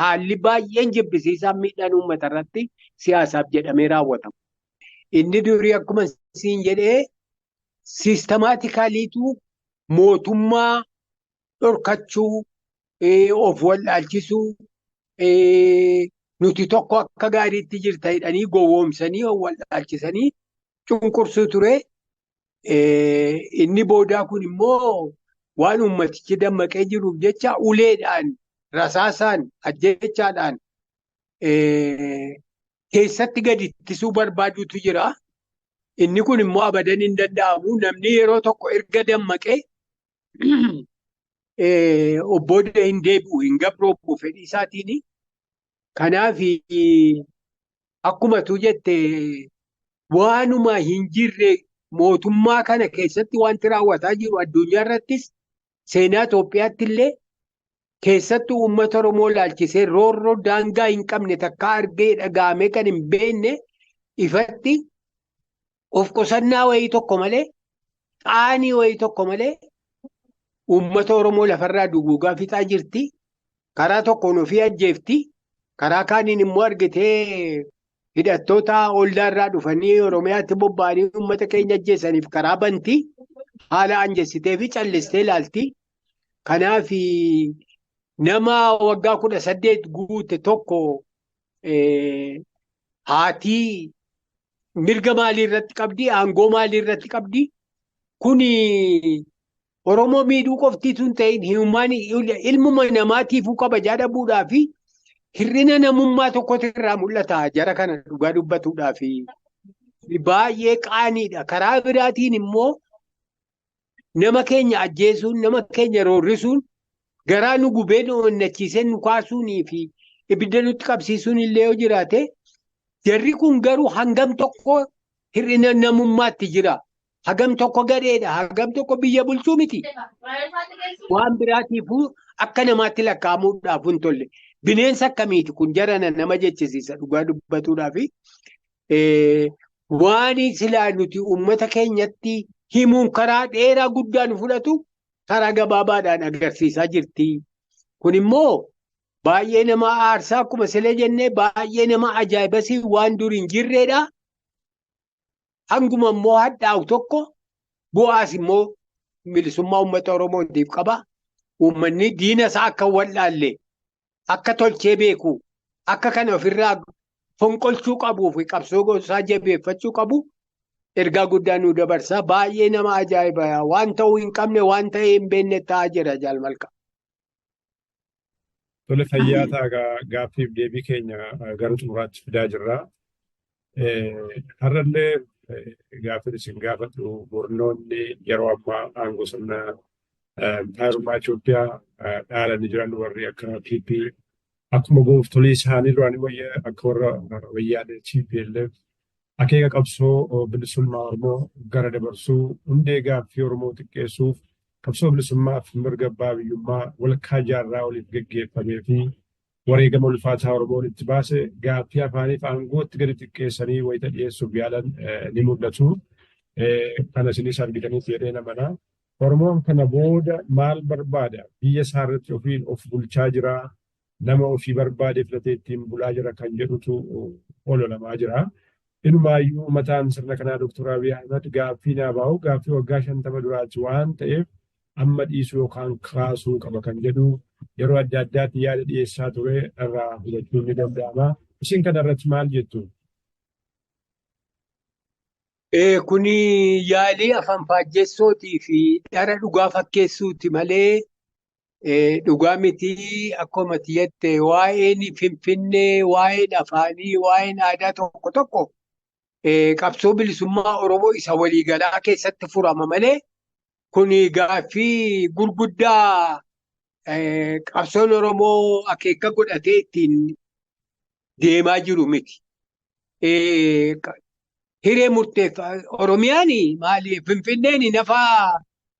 haalli baay'een jibbisiisaan miidhaan uummata irratti siyaasaaf jedhamee raawwatama. Inni durii akkuma siin jedhee siistemaatikaliitu mootummaa dhorkachuu, of wallaalchisuu, nuti tokko akka gaariitti jirta jedhanii gowwoomsanii of wallaalchisanii cunqursuu ture. Inni boodaa kun immoo waan uummatichi dammaqee jiruuf jecha uleedhaan, rasaasaan, ajjeechaadhaan keessatti gadi ittisuu barbaadutu jira. Inni kun immoo abadan hin danda'amu. Namni yeroo tokko erga dammaqee obbooda hin deebi'u, hin gabroobu fedhii isaatiin. Kanaaf akkuma tu jette waanuma hin jirre mootummaa kana keessatti wanti raawwataa jiru addunyaa irrattis seenaa Itoophiyaatti illee keessattuu uummata Oromoo ilaalchisee roorroo daangaa hin qabne takka argee dhaga'amee kan hin beekne ifatti of qusannaa wayii tokko malee qaanii wayii tokko malee uummata Oromoo lafarraa duguugaa fixaa jirti. Karaa tokkoon ofii ajjeefti. Karaa kaaniin immoo argitee hidhattoota ollaarraa dhufanii Oromiyaatti bobba'anii uummata keenya ajjeesaniif karaa banti. Haala anjessitee fi callistee ilaalti. Kanaaf nama waggaa 18 guute tokko haatii mirga maalii irratti qabdi? Aangoo maalii irratti qabdi? Kuni Oromoo miidhuu qoftiitu hin ta'in ilmuma namaatiifuu kabajaa dhabuudhaa fi hir'ina namummaa tokkotu irraa mul'ata. Jara kana dhugaa dubbatuudhaa fi baay'ee qaaniidha. Karaa biraatiin immoo nama keenya ajjeesuun, nama keenya roorrisuun, garaa nu gubee nu onnachiisee nu kaasuunii fi ibidda nutti qabsiisuun illee yoo jiraate jarri kun garuu hangam tokko hir'ina namummaatti jira. Hagam tokko gadheedha. Hagam tokko biyya bulchuu miti. Waan biraatiifuu akka namaatti lakkaa'amuudhaaf hin tolle. Bineensa akkamiiti kun jarana nama jechisiisa dhugaa dubbatuudhaaf. Waan silaa nuti uummata keenyatti himuun karaa dheeraa guddaa nu fudhatu karaa gabaabaadhaan agarsiisaa jirti. Kun immoo baay'ee nama aarsaa akkuma silee jennee baay'ee nama ajaa'ibasii waan dur hin jirredha. Hanguma immoo hadhaa'u tokko bu'aas immoo bilisummaa uummata Oromootiif qaba. Uummanni diina isaa akka wallaalle, akka tolchee beeku, akka kana ofirraa fonqolchuu qabuu fi qabsoo gosaa jabeeffachuu qabu ergaa guddaa nu dabarsa. Baay'ee nama ajaa'iba. Waan ta'uu hin qabne waan ta'ee hin beekne ta'aa jira Jaalmalka. Tole fayyaa ta'a gaaffiif deebii keenya gara xumuraatti fidaa jirra. Har'allee gaaffiin isin gaafadhu murnoonni yeroo ammaa aangoo sirna impaayerummaa Itoophiyaa dhaalanii jiran warri akka PP akkuma gooftolii isaanii duraanii wayya akka warra wayyaanee TPLF akeeka qabsoo bilisummaa Oromoo gara dabarsuu hundee gaaffii Oromoo xiqqeessuuf qabsoo bilisummaa fi mirga abbaa biyyummaa walakkaa jaarraa oliif geggeeffamee fi wareegama ulfaataa Oromoon itti baase gaaffii afaaniif aangootti gadi xiqqeessanii wayita dhiyeessuuf yaalan ni mul'atu. Kana isinis argitaniif jedhee namana. Oromoon kana booda maal barbaada? Biyya isaa irratti ofiin of bulchaa jira. Nama ofii barbaade filatee ittiin bulaa jira kan jedhutu ololamaa jira. Inumaayyuu mataan sirna kanaa Dr. Abiy Ahmed gaaffii naa baa'u gaaffii waggaa 50 duraati waan ta'eef amma dhiisuu yookaan kaasuu qaba kan jedhu yeroo adda addaatti yaada dhiyeessaa ture irraa hubachuun ni danda'ama. Isin kana irratti maal jettu? Kuni yaalii afaan faajjessootii fi dhara dhugaa fakkeessuuti malee dhugaa miti akkuma jette waa'een Finfinnee, waa'een afaanii, waa'een aadaa tokko tokko qabsoo bilisummaa Oromoo isa waliigalaa keessatti furama malee kuni gaaffii gurguddaa qabsoon Oromoo akeeka godhatee ittiin deemaa jiru miti. Hiree murteeffa Oromiyaan maali Finfinneen nafa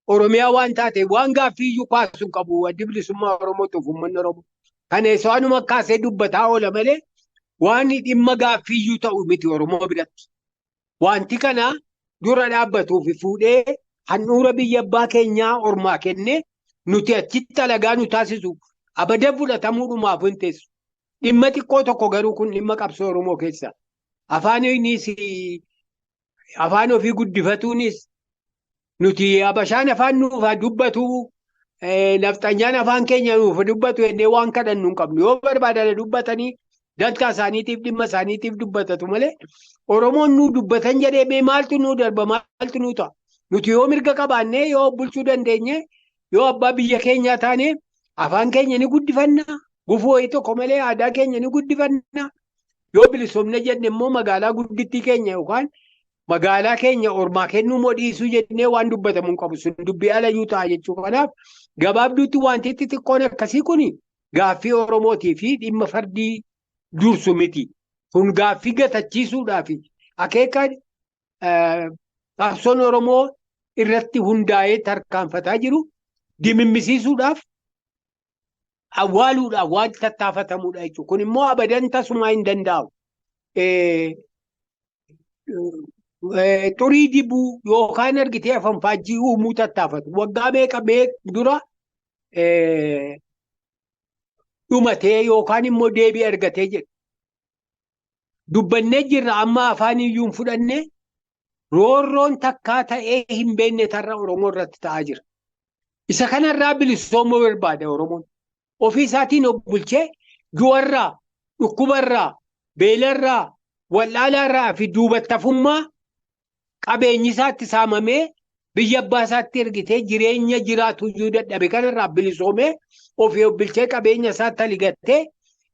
Oromiyaa waan taate waan gaaffii iyyuu kaasuu hin qabu addi bilisummaa Oromootuuf uummanni Oromoo. Kana isaanuma kaasee dubbataa oola malee waan dhimma gaaffii iyyuu ta'u miti Oromoo biratti. Wanti kana dura dhaabbatuuf fuudhee handhuura biyya abbaa keenyaa ormaa kennee nuti achitti alagaa nu taasisu abadan fudhatamuudhumaaf hin teessu. Dhimma xiqqoo tokko garuu kun dhimma qabsoo Oromoo keessa. Afaaninis afaan ofii guddifatuunis nuti Habashaan afaan nuuf dubbatu nafxanyaan afaan keenya nuuf dubbatu jennee waan kadhannu hin qabnu. Yoo barbaadan dubbatanii dantaa isaaniitiif dhimma isaaniitiif dubbatatu malee Oromoon nuu dubbatan jedhee mee maaltu nuu darba maaltu nuu ta'a? Nuti yoo mirga qabaannee yoo bulchuu dandeenye yoo abbaa biyya keenyaa taane afaan keenya ni guddifanna. Gufuu wayii tokko malee aadaa keenya ni guddifanna. Yoo bilisoomne jenne immoo magaalaa guddittii keenya yookaan magaalaa keenya ormaa kennuu moo dhiisuu jennee waan dubbatamu hin qabu. Sun dubbii alayyuu ta'a jechuudha. Kanaaf gabaabduutti wanti xixiqqoon akkasii kun gaaffii Oromootii fi dhimma fardii dursu miti. Kun gaaffii gatachiisuudhaa fi akeeka qabsoon Oromoo irratti hundaa'ee tarkaanfataa jiru dimimmisiisuudhaaf awwaaluudhaaf waan tattaafatamudha jechuudha. Kun immoo abadan tasumaa hin danda'amu. Xurii dibuu yookaan argitee afanfaajjii uumuu tattaafatu. Waggaa meeqa dura dhumatee yookaan immoo deebii argatee jedhu. Dubbannee jirra amma afaan iyyuu hin fudhanne roorroon takkaa ta'ee hin beekne tarra Oromoo irratti ta'aa jira. Isa kanarraa bilisoomuu barbaada Oromoon. Ofii isaatiin of bulchee du'arraa, dhukkubarraa, beelarraa, wallaalarraa fi duubattafummaa qabeenyi isaatti saamamee biyya abbaa isaatti ergitee jireenya jiraatu iyyuu dadhabe kanarraa bilisoomee ofii of bulchee qabeenya isaatti aligattee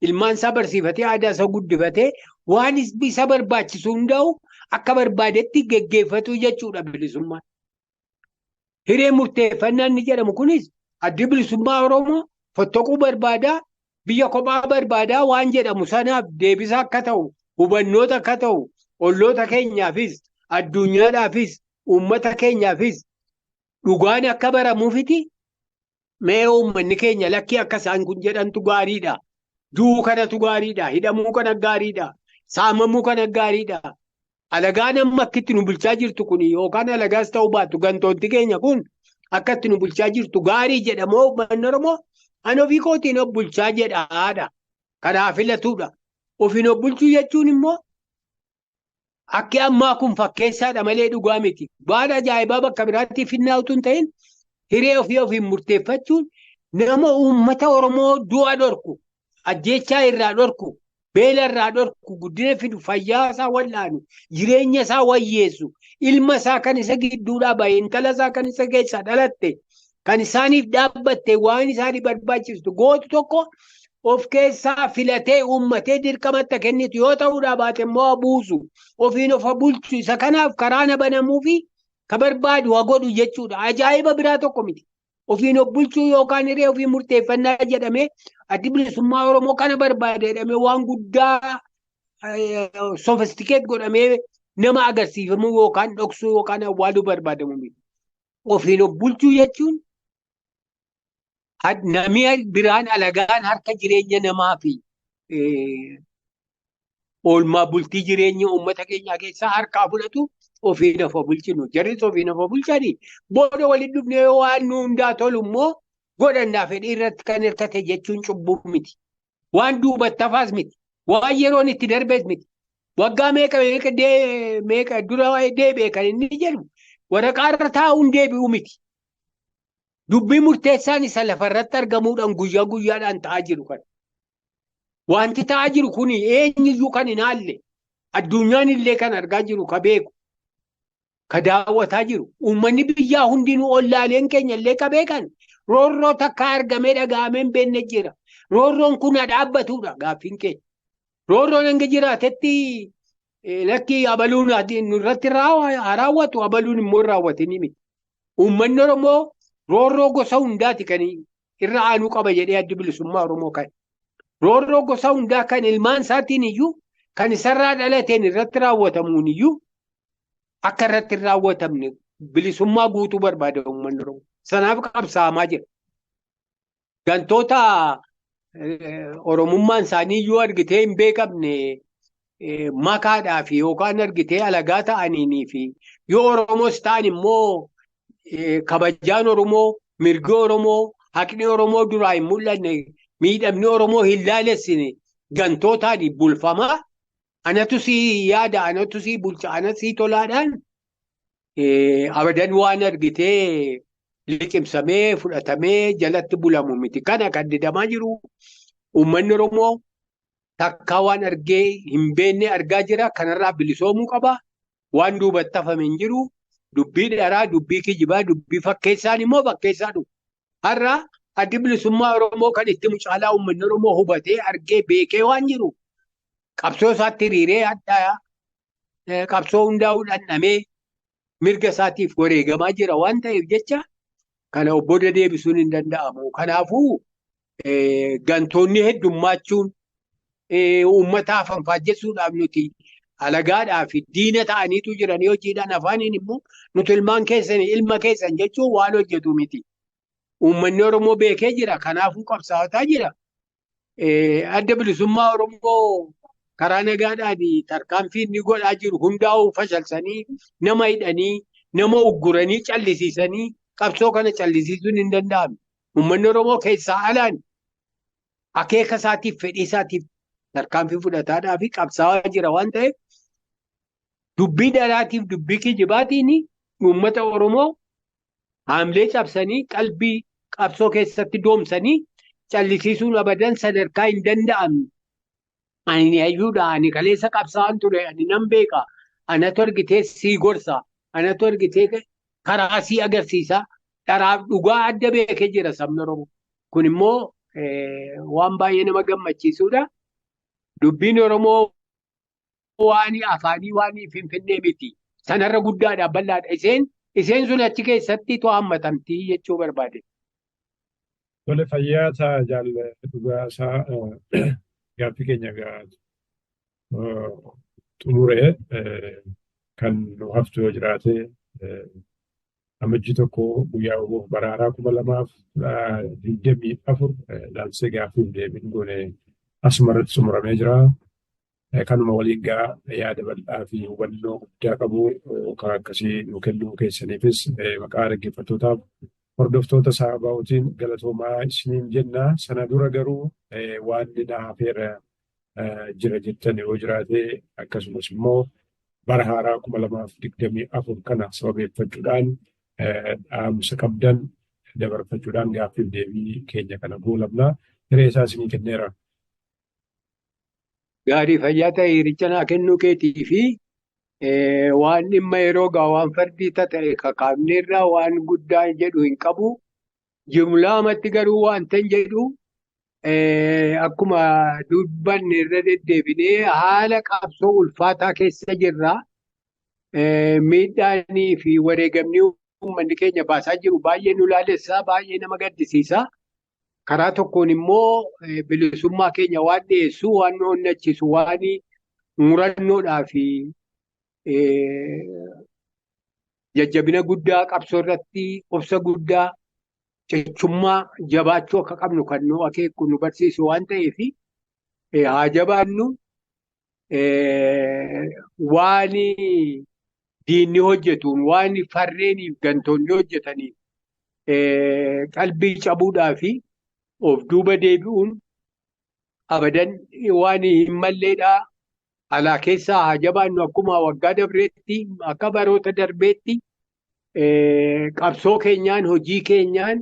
ilmaan isaa barsiifatee aadaa isaa guddifatee waan isa barbaachisu hundaa'u akka barbaadetti geggeeffatu jechuudha bilisummaan. Hiree murteeffannaa inni jedhamu kunis addi bilisummaa Oromoo fottoquu barbaadaa biyya kophaa barbaadaa waan jedhamu sanaaf deebisa akka ta'u hubannoota akka ta'u olloota keenyaafis addunyaadhaafis uummata keenyaafis dhugaan akka baramuufiti mee uummanni keenya lakkii akka isaan kun jedhantu gaariidha. Du'uu kanatu gaariidha. Hidhamuu kana gaariidha. Saamamuu kana gaariidha. Alagaan amma akkitti nu bulchaa jirtu kun yookaan alagaas ta'uu baattu gantoonti keenya kun akkatti nu bulchaa jirtu gaarii jedhamoo uummanni Oromoo ani ofii kootiin of bulchaa jedhaadha. Karaa filatudha. Ofiin of bulchuu jechuun immoo akki ammaa kun fakkeessaadha malee dhugaa miti. Waan ajaa'ibaa bakka biraatti finnaa utuu hin ta'in hiree ofii ofiin murteeffachuun nama uummata Oromoo du'a dhorku, ajjeechaa irraa dhorku, beela irraa dhorku, guddina fidu, fayyaa isaa wal'aanu, jireenya isaa wayyeessu, ilma isaa kan isa gidduudhaa bahe, intala isaa kan isa keessaa dhalatte, kan isaaniif dhaabbatte, waan isaanii barbaachistu gootu tokko of keessaa filatee uummatee dirqamatti kennitu yoo ta'uudhaa baate immoo buusu ofiin of bulchu isa kanaaf karaa na banamuu fi ka barbaadu haa godhu jechuudha. Ajaa'iba biraa tokko miti. Ofiin of bulchuu yookaan hiree ofii murteeffannaa jedhamee addi bilisummaa Oromoo kana barbaade jedhamee waan guddaa sofistikeet godhamee nama agarsiifamuu yookaan dhoksuu yookaan awwaaluu barbaadamu miti. Ofiin of bulchuu jechuun namni biraan alagaan harka jireenya namaa fi oolmaa bultii jireenya uummata keenyaa keessaa harkaa fudhatu ofiin of bulchinu. Jarris ofiin of bulchanii booda waliin dhufnee waan nu hundaa tolu immoo godhannaa fedhii irratti kan hirkate jechuun cubbuu miti. Waan duubatti hafaas miti. Waan yeroon itti darbees miti. Waggaa meeqa meeqa dura deebi'e kan inni jedhu waraqaa irra taa'uun deebi'u miti. Dubbii murteessaan isa lafarratti argamuudhaan guyyaa guyyaadhaan ta'aa jiru kana. Wanti ta'aa jiru kun eenyuyyuu kan hin haalle addunyaan illee kan argaa jiru ka beeku ka daawwataa jiru uummanni biyyaa hundinuu ollaaleen keenya illee ka beekan roorroo takka argamee dhaga'amee hin beekne jira. Roorroon kun haa dhaabbatudha gaaffiin keenya. Roorroon hanga jiraatetti lakkii abaluun nurratti haa raawwatu abaluun immoo hin raawwatin miti. Uummanni Oromoo roorroo gosa hundaati kan irra aanuu qaba jedhee addi bilisummaa Oromoo kan. Roorroo gosa hundaa kan ilmaan isaatiin iyyuu kan isarraa dhalateen irratti raawwatamuun iyyuu Akka irratti hin raawwatamne bilisummaa guutuu barbaada uummanni Oromoo. Sanaaf qabsaa'amaa jira. Gantoota Oromummaan isaanii iyyuu argitee hin beekamne makaadhaa fi yookaan argitee alagaa ta'aniinii fi yoo Oromoos ta'an immoo kabajaan Oromoo, mirgi Oromoo, haqni Oromoo duraa hin mul'anne, miidhamni Oromoo hin laalessine gantootaan bulfamaa. Anatu sii yaada, anatu sii bulcha, anatu sii tolaadhaan abadan waan argitee liqimsamee fudhatamee jalatti bulamu miti. Kana kan didamaa jiru uummanni Oromoo takkaa waan argee hin beekne argaa jira. Kanarraa bilisoomuu qaba. Waan duubatti hafame hin jiru. Dubbii dharaa, dubbii kijibaa, dubbii fakkeessaan immoo fakkeessaa dhufu. Har'a addi bilisummaa Oromoo kan itti mucaalaa uummanni Oromoo hubatee argee beekee waan jiru. Qabsoo isaatti hiriiree hadhaa qabsoo hundaa'uu dhandhamee mirga isaatiif wareegamaa jira waan ta'eef jecha kana obboda deebisuun hin danda'amu. Kanaafuu gantoonni heddummachuun uummata afanfaajjessuudhaaf nuti alagaadhaa fi diina ta'aniitu jiranii hojiidhaan afaaniin immoo nuti ilmaan keessan ilma keessan jechuun waan hojjetu miti. Uummanni Oromoo beekee jira. Kanaafuu qabsaa'ataa jira. Adda bilisummaa Oromoo karaa nagaadhaan tarkaanfii inni godhaa jiru hundaa'uu fashalsanii nama hidhanii nama ugguranii callisiisanii qabsoo kana callisiisuun hin danda'amne. Uummanni Oromoo keessaa alaan akeeka isaatiif fedhii isaatiif tarkaanfii fudhataadhaa fi qabsaa'aa jira waan ta'eef dubbii dharaatiif dubbii kijibaatiin uummata Oromoo haamlee cabsanii qalbii qabsoo keessatti doomsanii callisiisuun abadan sadarkaa hin danda'amne. Ani hayyuudha, ani kaleessa qabsaa'aan ture, ani nan beeka. Anatu argitee sii gorsa, anatu argitee karaa sii agarsiisa. Dharaaf dhugaa adda beekee jira sabni Oromoo. Kun immoo waan baay'ee nama gammachiisudha. Dubbiin Oromoo waan afaanii waan finfinnee miti. Sanarra guddaadha bal'aadha. Isheen sun achi keessatti to'ammatamtii jechuu barbaade. Tole fayyaa ta'a jaalle Dhugaasaa gaaffii keenya xumuree kan nu haftu yoo jiraate amajjii tokko guyyaa oboof baraaraa 2024 ilaalchisee gaaffiif deebiin goone asumarratti xumuramee jira. Kanuma waliin gaa yaada bal'aa fi hubannoo guddaa qabu kan akkasii nu kennuu keessaniifis maqaa dhaggeeffattootaaf hordoftoota Sabaa'ootiin galatoomaa isiniin jenna. Sana dura garuu waan na hafeera jira jettan yoo jiraate akkasumas immoo bara haaraa 2024 kana sababeeffachuudhaan dhaamsa qabdan dabarfachuudhaan gaaffiif deebii keenya kana goolabna. Hiree isaa isinii kenneera. Gaarii fayyaa ta'e hiricha naa kennuu keetii fi waan dhimma yeroo gaa waan fardii ta'e kakaafneerraa waan guddaa jedhu hin qabu. Jumlaamatti garuu waanta hin jedhu akkuma dubbanne irra deddeebinee haala qabsoo ulfaataa keessa jirra. Miidhaanii fi wareegamni uummanni keenya baasaa jiru baay'ee nu laalessaa baay'ee nama gaddisiisa. Karaa tokkoon immoo bilisummaa keenya waan dhiyeessu, waan nu onnachiisu, waan murannoodhaa fi jajjabina guddaa qabsoo irratti obsa guddaa cichummaa jabaachuu akka qabnu kan nu akeeku nu barsiisu waan ta'eef haa jabaannu. Waan diinni hojjetuun waan farreeniif gantoonni hojjetaniif qalbii cabuudhaa fi of duuba deebi'uun abadan waan hin malleedhaa. Alaa keessaa haa jabaannu akkuma waggaa darbeetti akka baroota darbeetti qabsoo keenyaan hojii keenyaan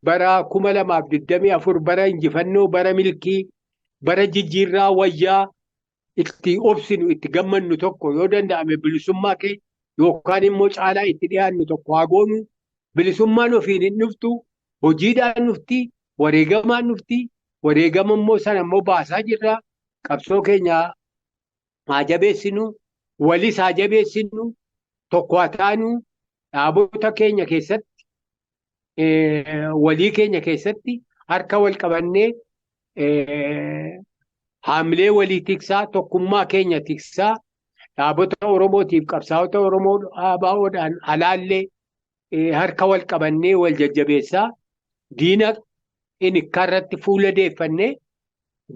bara 2024 bara injifannoo bara milkii bara jijjiirraa wayyaa itti obsinu itti gammannu tokko yoo danda'ame bilisummaa keenya yookaan immoo caalaa itti dhiyaannu tokko haa goonu. Bilisummaan ofiin hin dhuftu, hojiidhaan dhufti, wareegamaan dhufti, wareegama immoo sana immoo baasaa jirra. Qabsoo keenya haa jabeessinu, walis haa jabeessinu, tokko haa taanu, dhaabota keenya keessatti, walii keenya keessatti harka wal qabannee haamilee walii tiksaa, tokkummaa keenya tiksaa, Dhaabota Oromootiif qabsaa'ota Oromoo ABO'dhaan alaallee harka wal qabannee wal jajjabeessaa diina inikkaa irratti fuula deeffannee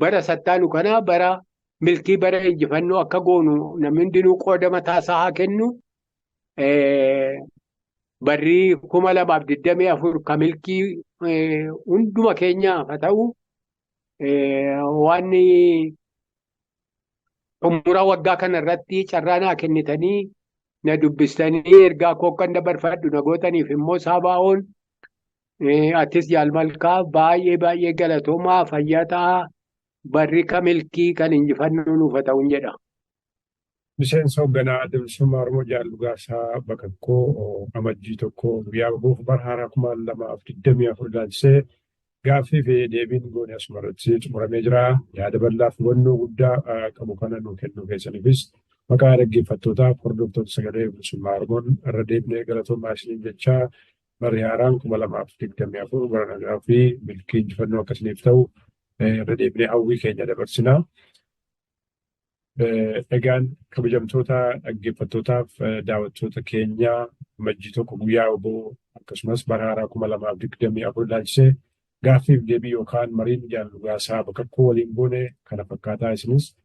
bara sattaanu kana bara milkii bara injifannoo akka goonu namni hundinuu qooda mataasaa haa kennu. Barri 2024 ka milkii hunduma keenyaaf haa ta'u waan xumura waggaa kana irratti carraa naa kennitanii na dubbistanii ergaa koo akkan dabarfadhu na gootaniif immoo saabaa'oon atis Jaal Malkaa baay'ee baay'ee galatoomaa fayyaa ta'aa barri ka milkii kan injifannoo nuuf haa ta'uun jedha. Miseensa hoogganaa Adda Bilisummaa Oromoo Jaal Dhugaasaa Bakakkoo Amajjii 1 guyyaa bahuuf bara haaraa 2024 ilaalchisee gaaffii fi deebiin goone asuma irratti xumuramee jira. Yaada bal'aaf hubannoo guddaa qabu kana nuu kennuu keessaniifis maqaa dhaggeeffattootaaf hordoftoota Sagalee Bilisummaa Oromoon irra deebinee galatoomaa isiniin jechaa barri haaraan 2024 bara nagaa fi milkii injifannoo akkasiniif ta'u irra deebinee hawwii keenya dabarsina. Egaan kabajamtoota dhaggeeffattootaaf daawwattoota keenya Amajjii 1 guyyaa oboo akkasumas bara haaraa 2024 ilaalchisee gaaffiif deebii yookaan mariin Jaal Dhugaasaa Bakakkoo waliin goone kana fakkaataa isinis